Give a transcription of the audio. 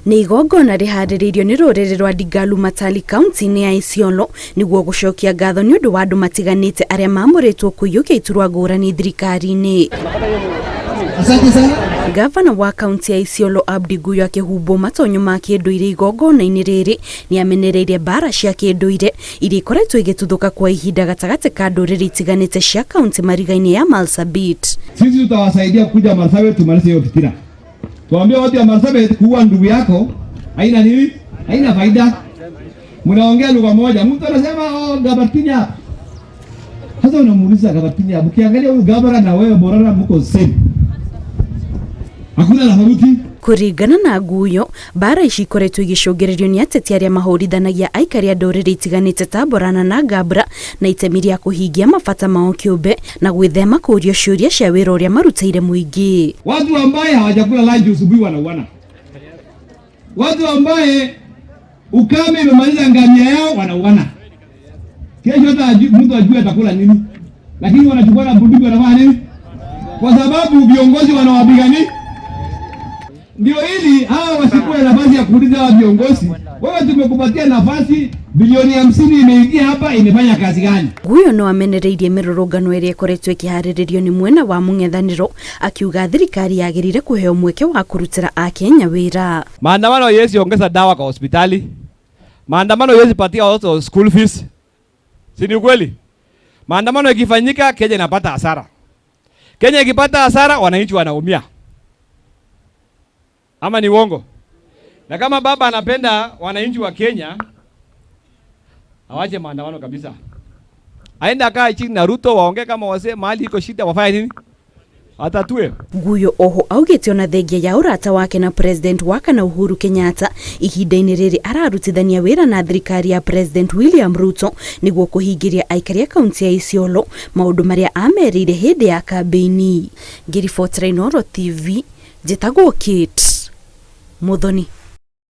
Nĩ igongona rĩharĩrĩirio nĩ rũrĩrĩ rwa Digalu Matali kaunti-inĩ ya Isiolo nĩguo gũcokia ngatho nĩ ũndũ wa andũ matiganĩte arĩa mamũrĩtwo kũiyũkia iturwa ngũrani thirikari-inĩ. Asante sana. Gavana wa kaunti ya Isiolo Abdi Guyo akĩhumbwo matonyo ma kĩndũire igongona-inĩ rĩrĩ nĩ amenereirie mbara cia kĩndũire iria ikoretwo igĩtuthũka kwa ihinda gatagatĩ ka ndũrĩrĩ itiganĩte cia kaunti mariga-inĩ ya Marsabit. Sisi tutawasaidia kuja Marsabit tumalize hiyo fitina. Tuambie watu wa Marsabit kuua ndugu yako haina nini? Haina faida. Mnaongea lugha moja. Mtu anasema, "Oh, Gabartinya." Sasa unamuuliza Gabartinya, ukiangalia huyu gavana na wewe Borana mko same. Hakuna tofauti. Kũringana na Guyo, mbara ici ikoretwo igĩcũngĩrĩrio nĩ ateti arĩa mahũrithanagia aikari a ndũrĩrĩ itiganĩte ta Borana na Gabra na itemi rĩa kũhingia mabata mao kĩũmbe na gwĩthema kũũrio ciũria cia wĩra ũrĩa marutĩire mũingĩ. Watu ambaye hawajakula lunch asubuhi wanauana. Watu ambaye ukame imemaliza ngamia yao wanauana. Kesho hata mtu ajue atakula nini, lakini wanachukua na bunduki wanafanya nini? Kwa sababu viongozi wanawapigania. Ndio ili hawa wasikuwe na nafasi ya kuuliza hawa viongozi, wewe tumekupatia nafasi bilioni 50 imeingia hapa, imefanya kazi gani? Guyo no amenereirie mĩrũrũngano ĩrĩa ĩkoretwo ĩkĩharĩrĩrio nĩ mwena wa mũng'ethanĩro akiuga thirikari yagĩrĩire kũheo mweke wa kũrutĩra akenya wĩra. Maandamano haiwezi ongeza dawa kwa hospitali. Maandamano haiwezi patia watoto school fees. Si ni ukweli? Maandamano ikifanyika Kenya inapata hasara. Kenya ikipata hasara wananchi wanaumia. Ama ni uongo? Na kama baba anapenda wananchi wa Kenya awache maandamano kabisa. Aende akae chini na Ruto waongee kama wazee, mahali iko shida wafanye nini? Watatue. Guyo oho augĩte ona thengia ya ũrata wake na President wa kana Uhuru Kenyatta ihinda-inĩ rĩrĩ ararutithania wĩra na thirikari ya President William Ruto nĩguo kũhingĩria aikari a kaunti ya Isiolo maũndũ marĩa ameriire hĩndĩ ya kambĩini. Ngĩribotera Inooro TV, njĩtagwo Kate Muthoni.